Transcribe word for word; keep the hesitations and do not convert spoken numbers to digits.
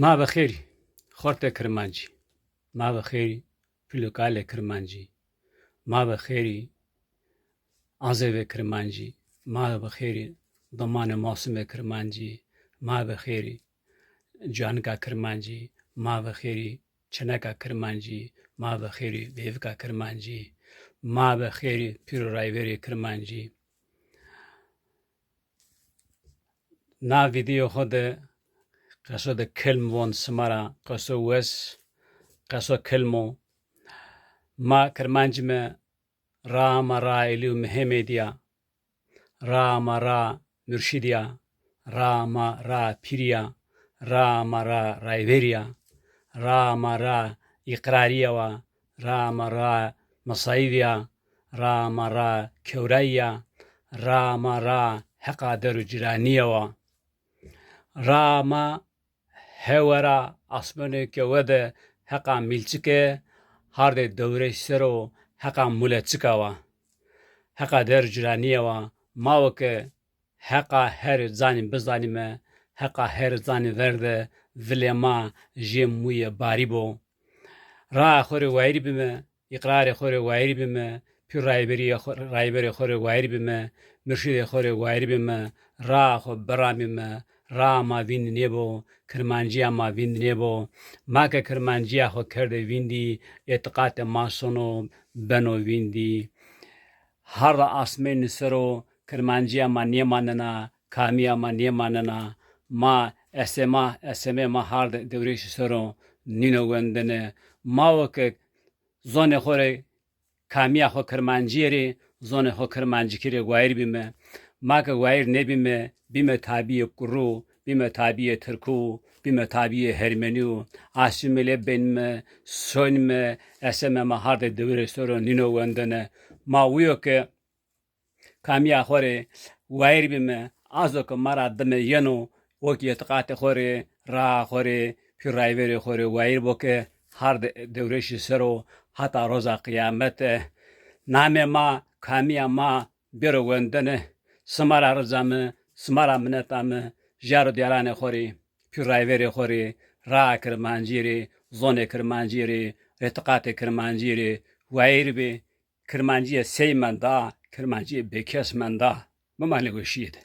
Ma bi xêrî, xortê kirmancî. Ma bi xêrî, pîl û kalê kirmancî. Ma bi xêrî, azêvê kirmancî. Ma bi xêrî, domanê masumê kirmancî. Ma bi xêrî, canika kirmancî. Ma bi xêrî, çineka kirmancî. Ma bi xêrî, vêvika kirmancî. Ma bi xêrî, pîr û rayverê kirmancî. Na vîdeo xo de qeso de kelm von sima ra, qeso wes, qeso kelm o. Ma kirmancîme, raa ma raa Elî û Mihemedî ya, raa ma raa murşîdî ya, raa ma raa pîrî ya, raa ma raa rayverî ya, raa ma raa îqrarîye wa, raa ma raa misayîvî ya, raa ma raa kewrayî ya, raa ma raa heqa der û ciranîye wa. Raa ma hewe ra asmenê kewe de heqa mîlçike, hardê dewrêş ser o heqa muleçika wa. Heqa der û ciranîye wa. Ma wo ke heqa her zanî bizanîme, heqa her zanî verde, vilê ma jê mûye barî bo. Raa xo rê wayîr bîme, îqrarê xo rê wayîr bîme, pîr rayberîye xo, rayberê xo rê wayîr bîme, murşîdê xo rê wayîr bîme, raa xo biramîme, raa ma vîndî nêbo, kirmancîya ma vîndî nêbo. Ma ke kirmancîya xo kerde vîndî, îtîqatê ma sono, beno vîndî. Harda asmênî ser o, kirmancîya ma nêmanena, kamîya ma nêmanena. Ma esema, esemê ma hardê dewrêşî ser o nîno wendene. Ma wo ke zonê xo rê, kamîya xo kirmancîye rê, zonê xo kirmancikî rê wayîr bîme. Ma ke wayîr nêbîme, bîme tabîyê kurû, bîme tabîyê tirkû, bîme tabîyê hermenî û asîmîle benîme, sonîme, esemê ma hardê dewrêşî ser o nîno wendene. Ma wîyo ke kamîya xo rê wayîr bîme, azo ke ma ra dime yeno, o kî îtîqatê xo rê, raa xo rê, pîr rayverê xo rê wayîr bo ke hardê dewrêşî ser o hata roza qîyamete. Namê ma, kamîya ma bêro wendene. Sima ra rica mi, sima ra mineta mi, jar û dîyaranê xo rê, pîr rayverê xo rê, raa kirmancî rê, zonê kirmancî rê, îtîqatê kirmancî rê wayîr bê. Kirmancîye sey menda, kirmancîye bêkes menda. Bimanê weşîye de.